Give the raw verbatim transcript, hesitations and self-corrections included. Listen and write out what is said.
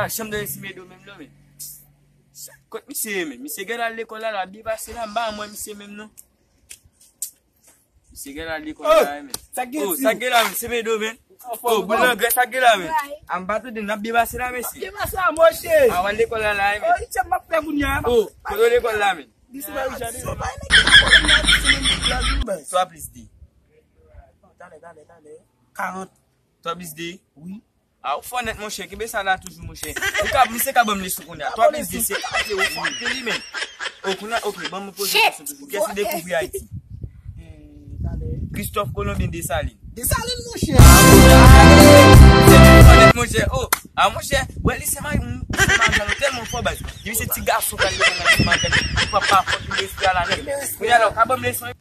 Chanm de Semedo menm non, men. Kot misye ye, men? Misye gen al lekòl la, l ap byen pase la, m pa wè misye menm non. Misye gen al lekòl la, men. Sa gen Oh, ti? Sa gen la, men? Semedo, men. Oh, boul nan grès, sa gen la, men? A, m pa tande, n ap byen pase la, mesye. Byen pase la, monchè. A, w al lekòl la, la, men. Oh, itye m ap fè kounye a. Oh, kote w lekòl la, men? Li sou Marie Jeanne. Twa plis de. Talè, talè, talè. Karant. Twa plis de? Wi. A, ou fò nèt, monchè. Kenbe sa la toujou, monchè. Ou ka, misye ka ban m leson kounye a. Twa plis de, se katye, ou fò anpil, wi, men. Oh, kounye a, ok, ban m poze kesyon toujou. Kiyès ki dekouvri Ayiti? Eh, talè. Christophe Colomb oubyen Desalin? Desalin, monchè. Misye fò nèt, monchè. Oh, a, monchè. Wè, li se Marie, m, se Marie Jeanne, tèlman fò, baz. Li se ti gason k al lekòl la, se Marie Jeanne. Papa fò ki respè a la nèt. Kounye a la, ou ka ban m leson.